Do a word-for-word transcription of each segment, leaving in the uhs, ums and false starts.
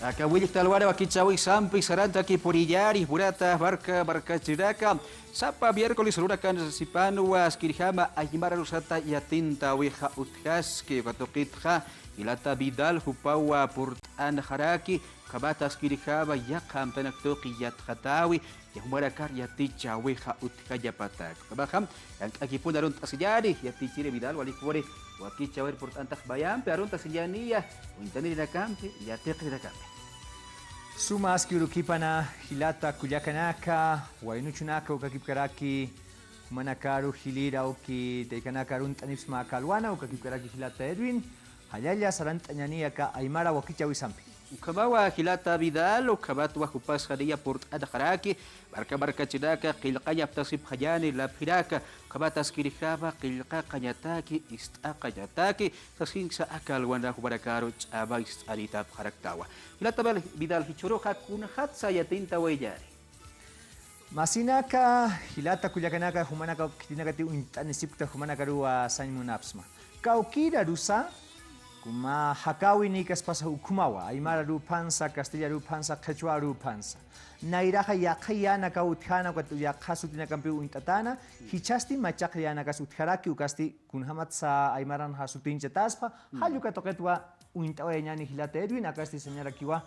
Aka willjta alwana wakichäwisampi sarantakipuniyäni, munata marka markachirinaka. Sapa miércoles arunakasipanwa askirjama aymar arusata yatintäwixa utjaski, uka tuqitxa jilata Vidal jupawa purt'anxaraki, ukhamat askirjama yaqha amtanak tuqi yatxatäwi, jumanakar yatichäwixa utjañapatak. Ukhamaxa llank'akipun arunt'asiñäni, yatichiri Vidal, walikpuni wakichäwir purt'antax mayampi arunt'asiñäniya, uñtanirinakampi, yatiqirinakampi. Suma aski urukipana jilata kullakanaka, waynuchunaka ukakipkaraki, jumanakaru jilïr awki taykanaka arunt'anipxsma aka alwana, ukakipkaraki jilata Edwin, jallalla sarant'añäni aka aymara wakichäwisampi. Ukhamawa jilata Vidal, ukhamatwa jupasxa niya purt'anxaraki, marka markachirinaka qillqañ aptasipxañäni laphinaka, ukhamat askirjama qillqaqañataki, ist'aqañataki, sasinsa aka alwana jumanakaru ch'ama ist'anitapxaraktawa. Jilata Vidal, jichhüruxa kunxatsa yatintäwiñäni. Masinaka, jilata kullakanaka, jumanaka khitinakati uñt'anisipkta, jumanakaruwa sañ munapxsma. Kawkïr arusa, kuma jakäwinïkaspasa ukhamawa, aymar aruphansa, castilla aruphansa, qhichwa aruphansa. Nayraxa yaqha yänakaw utjäna, ukat yaqha sutinakampiw uñt'atäna, jichhasti machaq yänakas utjaraki, ukasti kunjamatsa aymaranxa sutiñchatäspa, jall uka tuqitwa uñt'awayañäni jilata Edwin, akasti sañarakiwa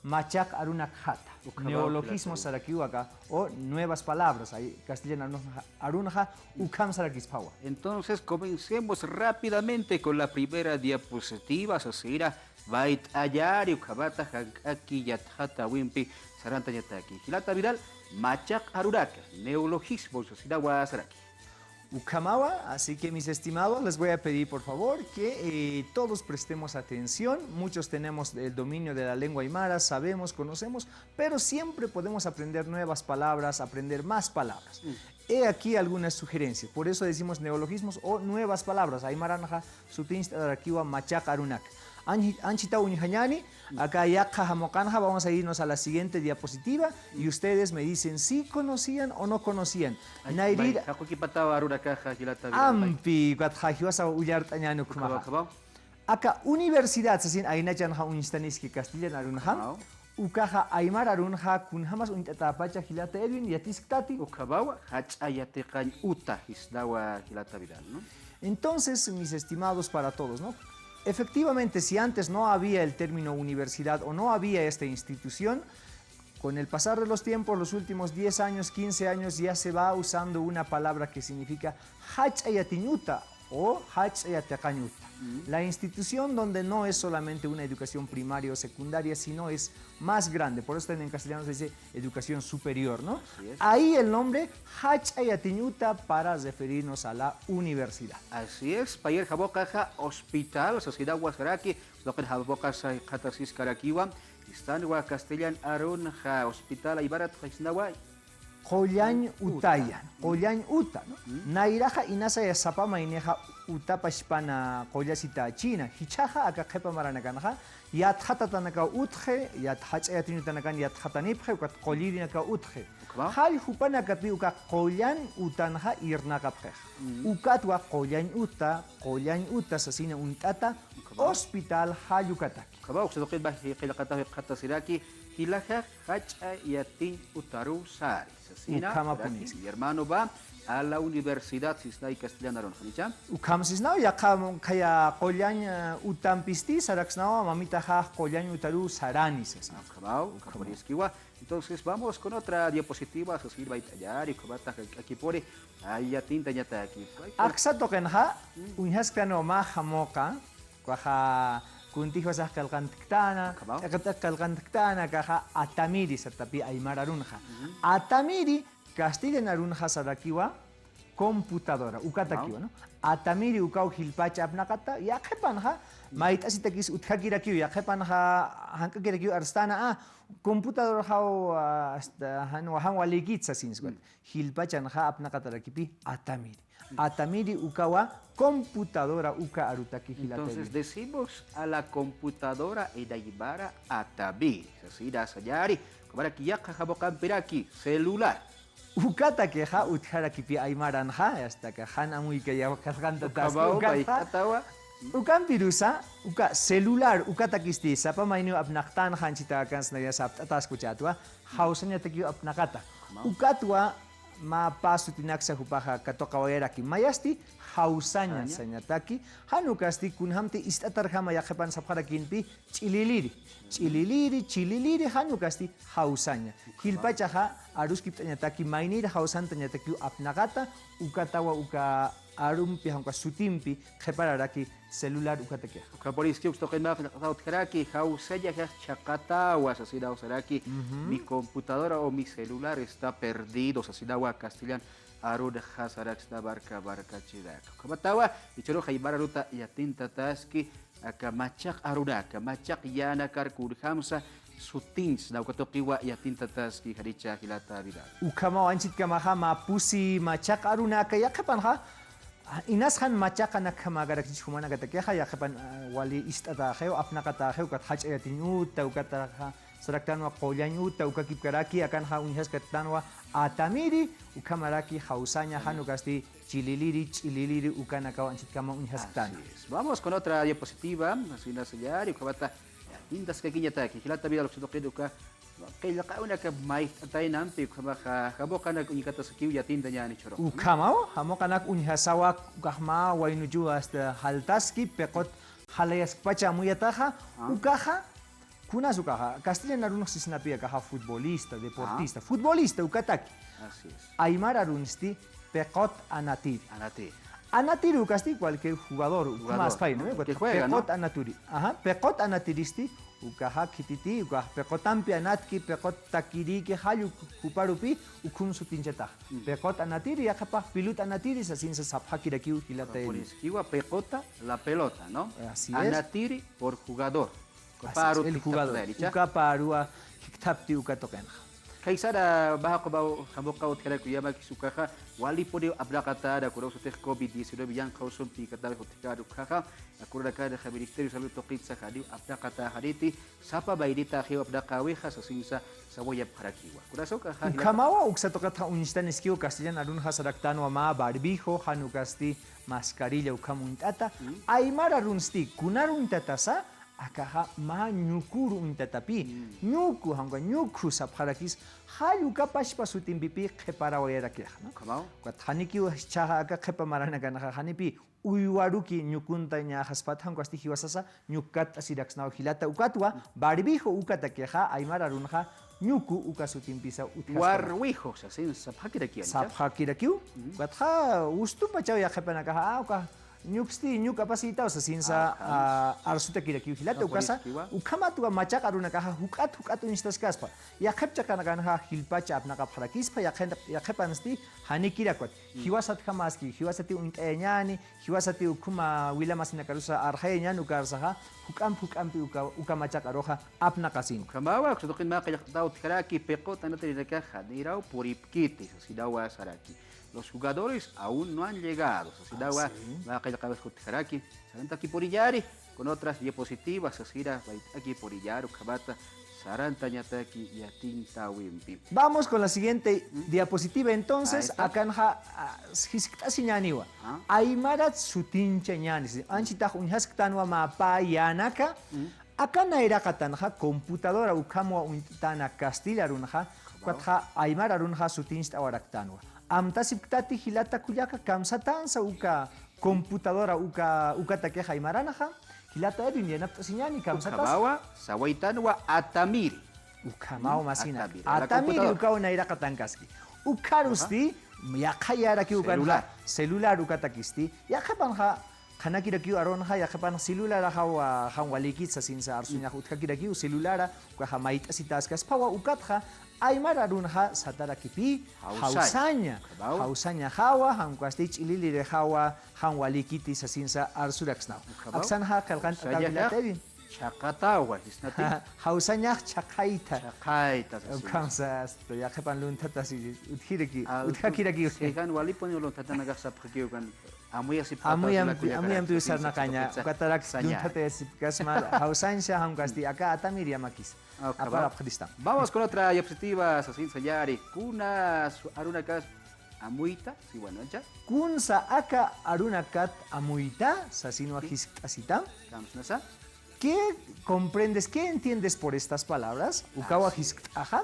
machaq arunakxata. Neologismos sarakiwa aka, o nuevas palabras, ay, castellano arunxa, arunxa ukham sarakisphawa. Entonces, comencemos rápidamente con la primera diapositiva, sasina, mayt'añäni, ukhamata jank'aki yatxatäwimpi sarantañataki. Jilata Vidal, machaq arunaka, neologismos, sasinawa saraki. Ukhamawa, así que mis estimados, les voy a pedir por favor que, eh, todos prestemos atención. Muchos tenemos el dominio de la lengua aymara, sabemos, conocemos, pero siempre podemos aprender nuevas palabras, aprender más palabras. He aquí algunas sugerencias. Por eso decimos neologismos o nuevas palabras. Aymaranxa sutiñcht'arakiwa machaq arunak. Anchi-, anchhitaw uñjañäni, aka yaqha jamuqanxa, vamos a irnos a la siguiente diapositiva y ustedes me dicen si conocían o no conocían. Ay, nayrïr, may, jaqukipataw arunakaxa jilata Vidal, may. Ampi, ukatxa jiwasa ullart'añäni ukhamaxa. Ukhamaw, ukhamaw. Aka universidad sasin aynachanxa uñstaniski castellan arunxa. Ukhamaw. Ukaxa aymar arunxa kunjamas uñt'atäpacha jilata Edwin, yatisktati. Ukhamawa, jach'a yatiqañ uta, sisnawa jilata Vidal, ¿no? Entonces, mis estimados, para todos, ¿no? Efectivamente, si antes no había el término universidad o no había esta institución, con el pasar de los tiempos, los últimos diez años, quince años, ya se va usando una palabra que significa jach'a yatiñ uta o jach'a yatiqañ uta. La institución donde no es solamente una educación primaria o secundaria, sino es más grande. Por eso también en castellano se dice educación superior, ¿no? Así es. Ahí el nombre jach'a yatiñ uta para referirnos a la universidad. Así es, payïr jamuqaxa hospital, sasinawa saraki, tuqin jamuqasa jikxatasiskarakiwa, sistanwa castellan arunxa hospital aymarat sisnawa qullañ utayan, qullañ uta, ¿no? Nayraxa inasaya sapa maynixa utapachpana qullasitächïna, jichhaxa aka qhipa maranakanxa yatxatatanakaw utxi, yat-, jach'a yatiñ utanakan yatxatanipxi, ukat qullirinakaw utxi. Jall jupanakapi uka qullañ utanxa irnaqapxixa. Ukatwa qullañ uta, qullañ uta sasina uñt'ata, hospital jall ukataki. Ukhamaw, uksa tuqit mä qillqataw jikxatasiraki, jilaxa jach'a yatiñ utaruw sari, sasina, ukhamapunïski. Mi hermano va a la universidad, sisnay castellan arunxa, ¿janicha? Ukham sisnaw, yaqha khaya qullañ, eh, utampisti saraksnawa, mamitaxa qullañ utaruw sarani, sasina. Ukhamaw, ukhapunïskiwa. Entonces, vamos con otra diapositiva, sasin mayt'añäni, ukhamata jank'akipuni yatintañataki. Aksa tuqinxa, uñjasktanwa mä jamuqa, ukaxa kuntix jiwasax qillqantktäna, t'iqi t'iqi qillqantktäna, akaxa atamiri, satapi aymar arunxa. Atamiri, castellan arunxa sarakiwa, computadora, ukatakiwa, ¿no? Atamiri ukaw jilpach apnaqata, yaqhipanxa, mayt'asitakis utjakirakiw, yaqhipanxa, jank'akirakiw arstana, ah, computadorxaw, ah, hasta, jan, jan walïkit sasin, jilpachanxa apnaqatarakipi atamiri. Atamiri ukawa computadora uka arutaki jilata. Entonces decimos a la computadora en aymara atamiri. Sasina sañäni, ukhamaraki yaqha jamuqampiraki, celular. Ukatakixa utjarakipi aymaranxa, hasta aka jan amuykayaw qillqantatäski. Ukhamaw, ukatxa, mayt'atawa. Ukampirusa, uka celular, ukatakisti, sapa mayniw apnaqtänxa anchhita akansnaya sapt'atäskwa chätwa, jawsañatakiw apnaqata. Ukatwa mä pä sutinaksa jupaxa katuqawayaraki. Mayasti jawsaña sañataki, jan ukasti kunjamti ist'atarjama yaqhipan sapxarakïnpi, ch'ililiri, ch'ililiri, ch'ililiri, jan ukasti jawsaña. Jilpachaxa aruskipt'añataki, maynïr jawsantañatakiw apnaqata, ukatawa uka arumpi, jan uka sutimpi qhipararaki celular ukatakixa. Ukhamapuniskiw uksa tuqin mä qillqataw utjaraki, jawsañax chhaqatawa sasinaw saraki, mi computadora o mi celular está perdido sasinawa castellan arunxa saraksna marka markachirinaka. Ukhamatawa, jichhürux aymar aruta yatintataski, aka machaq arunaka, machaq yänakar kunjamsa sutiñsna, uka tuqiwa yatintataski janicha jilata Vidal. Ukhamaw anchhitkamaxa mä pusi machaq arunaka yaqhipanxa, inas jan machaqanakjamäkarakchich jumanakatakixa, yaqhipan, ah, wali ist'atäxiw, apnaqatäxiw, ukat jach'a yatiñ uta, ukataxa saraktänwa qullañ uta, ukakipkaraki, akanxa uñjasktanwa atamiri, ukhamaraki jawsaña, jan ukasti ch'ililiri, ch'ililiri, ukanakaw anchhitkama uñjasktan. Así es. Vamos con otra diapositiva, así la señal, ukhamata, intaskakiñataki, jilata Vidal uksa tuqin uka, qillqawnaka mayjt'ataynampi, ukhamaxa, jamuqanak uñkatasakiw yatintañäni jichhürux. Ukhamaw, jamuqanak uñjasawa, ukax mä waynuchiw hasta jaltaski, piqut jalayaskpacha amuyataxa, ukaxa, kunas ukaxa, castellan arunx sisnapi akaxa futbolista, deportista, futbolista ukataki. Así es. Aymar arunsti piqut anatiri. Anatiri. Anatiri ukasti cualquier jugador, ukhama aspay, ¿no? Cualquier juega, ¿no? Piqut anatiri. Ajá, piqut anatiristi, ukaxa khititi, ukax piqutampi anatki, piqut takiriki, jall juparupi, ukham sutinchatax. Piqut anatiri, yaqhipax pelota anatiri, sasinsa sapxakirakiw jilata. Puriskiwa piquta, la pelota, ¿no? Así es. Anatiri por jugador. Uka pä aru el jugador, uka pä aruwa jikthapti uka tuqinxa. Khaysara mä jaqupaw jamuqaw utjaraku yamakis ukaxa, walipuniw apnaqatäna, kuna usutix covid diecinueve yanqha usumpïkatawix utjkän ukkhaxa, akuranakanxa Ministerio de Salud tuqitsa janiw apnaqatäxaniti, sapa maynitaxiw apnaqäwixa sasinsa sawayapxarakiwa. Kunasa ukaxa. Ukhamawa uksa tuqitxa uñstaniskiw castellan arunxa saraktänwa mä barbijo, jan ukasti mascarilla ukham uñt'ata, aymar arunsti, kunar uñtatasa, akaxa mä ñukur uñtatapï, ñuku, jan uka ñukhu sapxarakis, jall uka pachpa sutimpipï qhiparawayarakixa, ¿no? Ukat janikiw jichhaxa aka qhipa maranakanxa janipï uywaruki ñukuntañäxaspat, jan ukasti jiwasasa ñukkat'asiraksnaw jilata, ukatwa barbijo ukatakixa aymar arunxa ñuku uka sutimpisa utjaskama. Barbijo sasin sapxakirakiw. Sapxakirakiw, ukatxa ustupachaw yaqhipanakaxa, a, uka ñuksti, ñuk apasïtaw sasinsa, a, arsutakirakiw jilata, ukasa, ukhamatwa machaq arunakaxa juk'at, juk'at uñstaskaspa. Yaqhip chiqanakanxa jilpacha apnaqapxarakispa, yaqhip, yaqhipansti janikirakwat. Jiwasatjamaski, jiwasatiw uñt'ayañäni, jiwasatiw ukhama wila masinakarusa arxayañäni ukarsaxa, juk'amp, juk'ampi uka, uka machaq aruxa apnaqasini. Ukhamawa, uksa tuqin mä qillqataw utjaraki, piquta anatirinakax janiraw puripkiti, sasinawa saraki. Los jugadores aún no han llegado, sasinawa, mä qillqaw utjaraki, sarantakipuniñäni, con otras diapositivas, sasina, mayt'akipuniñäni, ukhamata, sarantañataki yatiñtäwimpi. Vamos con la siguiente diapositiva, entonces, akanxa, a, jiskt'asiñäniwa. Aymarat sutinchañäni, anchhitax uñjasktänwa mä pä yänaka, aka nayraqatanxa computadora ukhamwa uñt'täna castilla arunxa, ukatxa aymar arunxa sutincht'awaraktänwa. Amtasipktati jilata kullaka, kamsatänsa uka computadora uka, ukatakixa aymaranxa, jilata Edwin, yanapt'asiñäni, kamsatas. Ukhamawa, sawaytanwa atamiri. Ukhamaw masina. Atamiri. Atamiri ukaw nayraqatankaski. Ukharusti, yaqhayarakiw ukanxa. Celular. Celular ukatakisti. Yaqhipanxa, qhanakirakiw arunxa, yaqhipan celularaxaw, a, jan walikit sasinsa arsuñax utjakirakiw celulara, ukaxa mayt'asitäskaspawa ukatxa, aymar arunxa satarakipï, jawsaña. Jawsañaxawa, jan ukasti ch'ililirixiwa, jan walikiti sasinsa arsuraksnaw. Aksanxa qillqant'ataw jilata Edwin. Chhaqatawa, jisnati. Jawsañax chhaqayta. Chhaqayta, sasin. Ukhamsa, asta, yaqhipan lunthatasi, utjiraki, utjakiraki. Sijan walipuniw lunthatanakax sapxakiw ukan. Amuyasipxatasina. Amuyampi, amuyampiw sarnaqaña, ukatarak lunthatayasipkasma, jawsañsa, jan ukasti, aka atamiri yamakis. Apar apxaristam. Vamos con otra diapositiva, sasin sayari. Kuna arunakas Amuyta, sí, bueno, ya. Kunsa aka arunakat amuyta, sasinwa jiskt'asita. Kamsnasa. ¿Qué comprendes, qué entiendes por estas palabras? Ukawa jiskt'axa.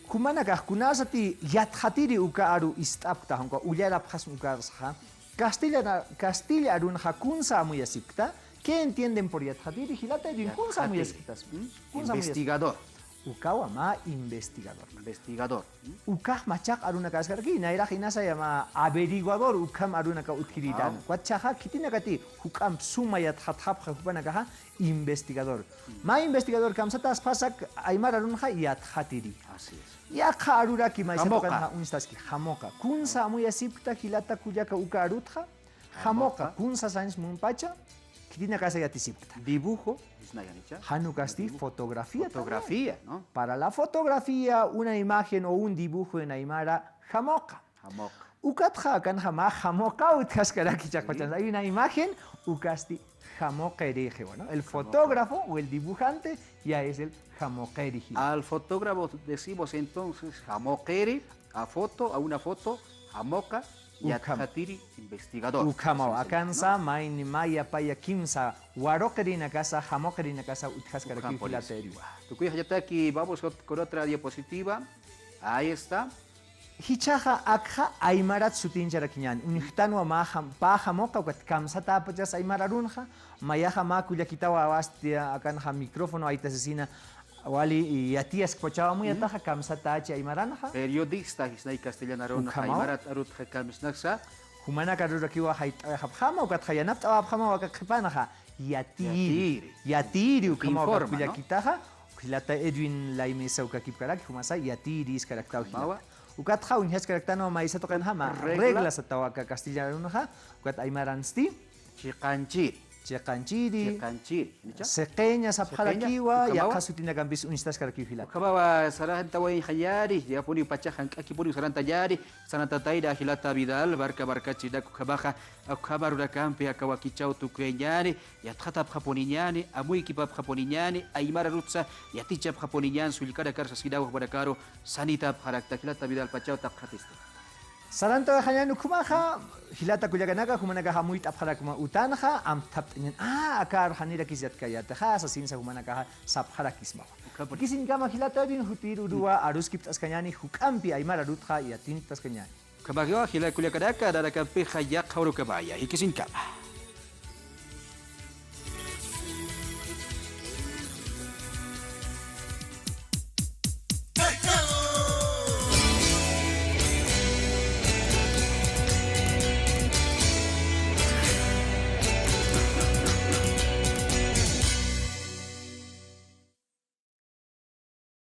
Jumanakax kunasati yatxatiri uka aru ist'apkta, uka ullarapxasma uka arsaxa. Castilla, castilla arunxa kunsa amuyasipkta. ¿Qué entienden por yatxatiri? Jilata Edwin, kunsa amuyasipktas. Kunsa amuyasipktas. Investigador. Ukawa mä investigador. Investigador. Ukax machaq arunakaskaraki, nayraq inasa yama averiguador, ukham arunaka utjiritan. Ukat jichhaxa khitinakati juk'amp suma yatxatxapxa jupanakaxa investigador. Mä investigador kamsatäspasak aymar arunxa yatxatiri. Así es. Yaqha aruraki maysa tuqanxa uñstaski, jamuqa. Kunsa amuyasipkta jilata kullaka uka arutxa? Jamuqa, kunsa sañs munpacha, khitinakasa yatisipkta. Dibujo, jan ukasti fotografía también. Fotografía, ¿no? Para la fotografía, una imagen o un dibujo en aymara, jamuqa. Jamuqa. Ukatxa akanxa mä jamuqa utjaskaraki chiqpachansa. Hay una imagen, ukasti jamuqiri, bueno, el fotógrafo o el dibujante ya es el jamuqiri. Al fotógrafo decimos entonces jamuqiri, a foto, a una foto, jamuqa, yatxatiri investigador. Ukhamaw, akansa mayni mä yapaya kimsa waruqirinakasa, jamuqirinakasa utjaskarakiw jilata Edwin. Tukuy jillataki, vamos con otra diapositiva. Ahí está. Jichhaxa akxa aymarat sutincharakiñäni. Uñjtanwa mä jam-, pä jamuqa, ukat kamsatäpachas aymar arunxa, mayaxa mä kullakitawa awasti akanxa micrófono aytasisina, wali yatiyaskpachaw amuyataxa kamsatächi aymaranxa. Periodista, jisnay castellan arunxa, aymarat arutxa kamsnaksa. Jumanak arurakiwa jayt'awayxapxama, ukatxa yanapt'awapxama aka qhipanxa. Yatiri. Yatiri. Yatiri, ukhamaw ukat kullakitaxa. Jilata Edwin Laimesa ukakipkaraki, jumasa yatiri jiskaraktwa jilata. Ukatxa uñjaskaraktanwa maysa tuqinxa mä regla satawa aka castellan arunxa, ukat aymaransti. Chiqanchiri. Chiqanchiri. Chiqanchiri. Siqiña sapxarakiwa, yaqha sutinakampis uñstaskarakiw jilata. Ukhamawa sarantawayañäni, yapuni pachaxa jank'akipuniw sarantañäni, sarantatayna jilata Vidal, barca barcachinak ukhamaxa, ukhama arurakampi aka wakichäw tukuyañäni, yatxatapxapuniñäni, amuykipapxapuniñäni, aymar arutsa yatichapxapuniñäni, sullkanakar sasinaw jumanakaru sanitapxarakta jilata Vidal pachaw tapxatisti. Sarantawayañäni ukhamaxa, jilata kullakanaka, jumanakax amuyt'apxarakma utanxa, amthapt'añäni, ah, aka arxanirakis yatkayätixa, sasinsa jumanakaxa sapxarakismawa. Jikisiñkama jilata Edwin, jutïr uruwa aruskipt'askañäni, juk'ampi aymar arutxa yatint'askañäni. Ukhamakiwa jila kullakanaka, nanakampixa yaqha urukamaya, jikisiñkama.